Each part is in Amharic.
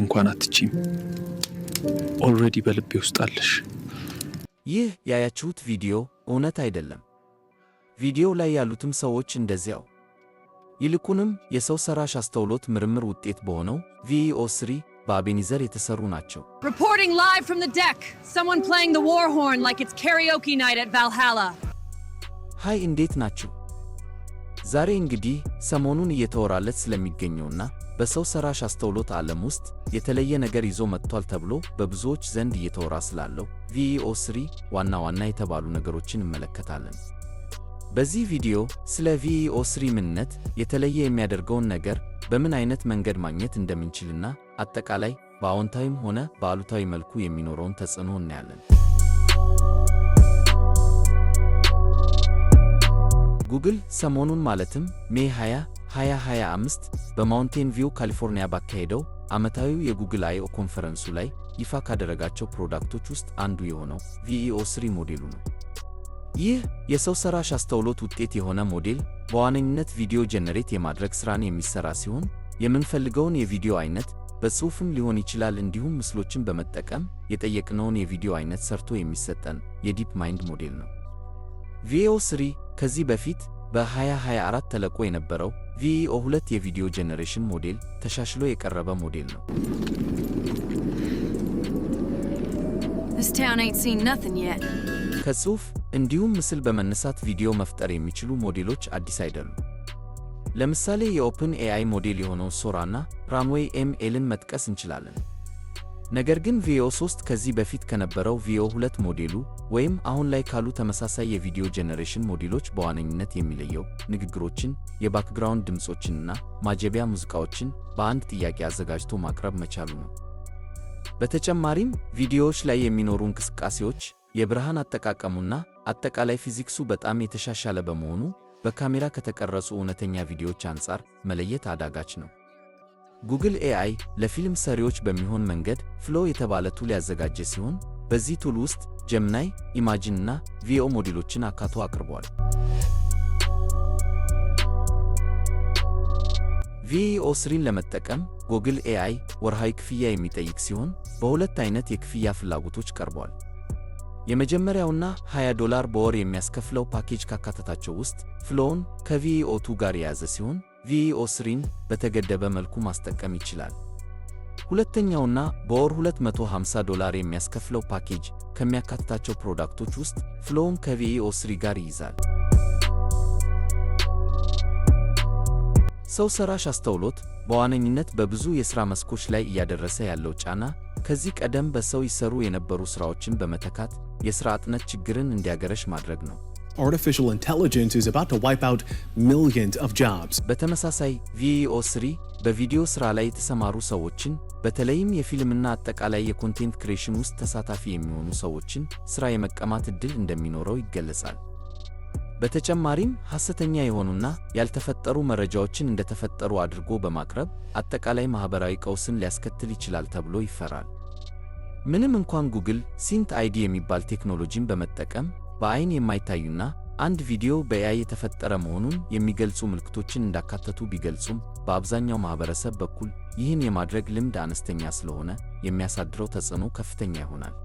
እንኳን አትችይም። Already በልቤ ውስጥ አለሽ። ይህ ያያችሁት ቪዲዮ እውነት አይደለም። ቪዲዮው ላይ ያሉትም ሰዎች እንደዚያው። ይልቁንም የሰው ሰራሽ አስተውሎት ምርምር ውጤት በሆነው Veo 3 በአቤኒዘር የተሰሩ ናቸው። Reporting live from the deck. Someone playing the war horn like it's karaoke night at Valhalla. Hi፣ እንዴት ናችሁ? ዛሬ እንግዲህ ሰሞኑን እየተወራለት ስለሚገኘውና በሰው ሰራሽ አስተውሎት ዓለም ውስጥ የተለየ ነገር ይዞ መጥቷል ተብሎ በብዙዎች ዘንድ እየተወራ ስላለው Veo 3 ዋና ዋና የተባሉ ነገሮችን እንመለከታለን። በዚህ ቪዲዮ ስለ Veo 3 ምንነት፣ የተለየ የሚያደርገውን ነገር፣ በምን አይነት መንገድ ማግኘት እንደምንችልና አጠቃላይ በአዎንታዊም ሆነ በአሉታዊ መልኩ የሚኖረውን ተጽዕኖ እናያለን። ጉግል ሰሞኑን ማለትም May 20 2025 በማውንቴን ቪው ካሊፎርኒያ ባካሄደው ዓመታዊው የ Google I/O ኮንፈረንሱ ላይ ይፋ ካደረጋቸው product ኦች ውስጥ አንዱ የሆነው Veo 3 ሞዴሉ ነው። ይህ የሰው ሰራሽ አስተውሎት ውጤት የሆነ ሞዴል በዋነኝነት ቪዲዮ generate የማድረግ ሥራን የሚሠራ ሲሆን፣ የምንፈልገውን የቪዲዮ አይነት በጽሑፍም ሊሆን ይችላል፣ እንዲሁም ምስሎችን በመጠቀም የጠየቅነውን የቪዲዮ አይነት ሰርቶ የሚሰጠን የ DeepMind ሞዴል ነው። Veo 3 ከዚህ በፊት በ2024 ተለቆ የነበረው Veo 2 የቪዲዮ generation ሞዴል ተሻሽሎ የቀረበ ሞዴል ነው። This town ain't seen nothing yet. ከጽሑፍ እንዲሁም ምስል በመነሳት ቪዲዮ መፍጠር የሚችሉ ሞዴሎች አዲስ አይደሉም። ለምሳሌ የ OpenAI ሞዴል የሆነው Sora እና Runway ML ን መጥቀስ እንችላለን። ነገር ግን Veo 3 ከዚህ በፊት ከነበረው Veo 2 ሞዴሉ ወይም አሁን ላይ ካሉ ተመሳሳይ የቪዲዮ generation ሞዴሎች በዋነኝነት የሚለየው ንግግሮችን፣ የ background ድምፆችንና ማጀቢያ ሙዚቃዎችን በአንድ ጥያቄ አዘጋጅቶ ማቅረብ መቻሉ ነው። በተጨማሪም ቪዲዮዎች ላይ የሚኖሩ እንቅስቃሴዎች፣ የብርሃን አጠቃቀሙና አጠቃላይ ፊዚክሱ በጣም የተሻሻለ በመሆኑ በካሜራ ከተቀረጹ እውነተኛ ቪዲዮዎች አንጻር መለየት አዳጋች ነው። Google AI ለፊልም ሰሪዎች በሚሆን መንገድ Flow የተባለ tool ያዘጋጀ ሲሆን፣ በዚህ tool ውስጥ Gemini፣ Imagen እና Veo ሞዴሎችን አካቶ አቅርቧል። Veo 3ን ለመጠቀም Google AI ወርሃዊ ክፍያ የሚጠይቅ ሲሆን፣ በሁለት አይነት የክፍያ ፍላጎቶች ቀርቧል። የመጀመሪያውና $20 በወር የሚያስከፍለው ፓኬጅ ካካተታቸው ውስጥ Flow ን ከ Veo 2 ጋር የያዘ ሲሆን፣ Veo 3ን በተገደበ መልኩ ማስጠቀም ይችላል። ሁለተኛውና በወር $250 የሚያስከፍለው ፓኬጅ ከሚያካትታቸው product ኦች ውስጥ Flow ን ከ Veo 3 ጋር ይይዛል። ሰው ሰራሽ አስተውሎት በዋነኝነት በብዙ የሥራ መስኮች ላይ እያደረሰ ያለው ጫና ከዚህ ቀደም በሰው ይሰሩ የነበሩ ሥራዎችን በመተካት የሥራ አጥነት ችግርን እንዲያገረሽ ማድረግ ነው። Artificial intelligence is about to wipe out millions of jobs. በተመሳሳይ Veo 3 በቪዲዮ ሥራ ላይ የተሰማሩ ሰዎችን፣ በተለይም የፊልምና አጠቃላይ የ content creation ውስጥ ተሳታፊ የሚሆኑ ሰዎችን ሥራ የመቀማት ዕድል እንደሚኖረው ይገለጻል። በተጨማሪም ሐሰተኛ የሆኑና ያልተፈጠሩ መረጃዎችን እንደተፈጠሩ አድርጎ በማቅረብ አጠቃላይ ማኅበራዊ ቀውስን ሊያስከትል ይችላል ተብሎ ይፈራል። ምንም እንኳን ጉግል SynthID የሚባል ቴክኖሎጂን በመጠቀም በዐይን የማይታዩና አንድ ቪዲዮ በ AI የተፈጠረ መሆኑን የሚገልጹ ምልክቶችን እንዳካተቱ ቢገልጹም፣ በአብዛኛው ማኅበረሰብ በኩል ይህን የማድረግ ልምድ አነስተኛ ስለሆነ የሚያሳድረው ተጽዕኖ ከፍተኛ ይሆናል።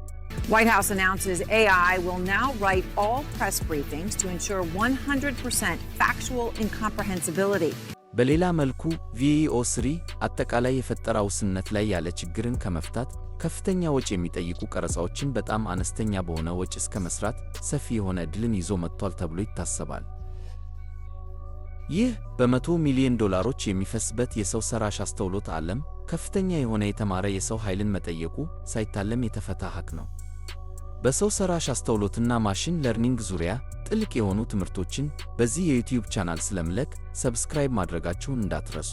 White House announces AI will now write all press briefings to ensure 100% factual incomprehensibility. በሌላ መልኩ Veo 3 አጠቃላይ የፈጠራ ውስንነት ላይ ያለ ችግርን ከመፍታት ከፍተኛ ወጪ የሚጠይቁ ቀረጻዎችን በጣም አነስተኛ በሆነ ወጪ እስከ መስራት ሰፊ የሆነ ዕድልን ይዞ መጥቷል ተብሎ ይታሰባል። ይህ በመቶ ሚሊዮን ዶላሮች የሚፈስበት የሰው ሰራሽ አስተውሎት ዓለም ከፍተኛ የሆነ የተማረ የሰው ኃይልን መጠየቁ ሳይታለም የተፈታ ሐቅ ነው። በሰው ሰራሽ አስተውሎትና machine learning ዙሪያ ጥልቅ የሆኑ ትምህርቶችን በዚህ የ YouTube channel ስለምለቅ subscribe ማድረጋችሁን እንዳትረሱ።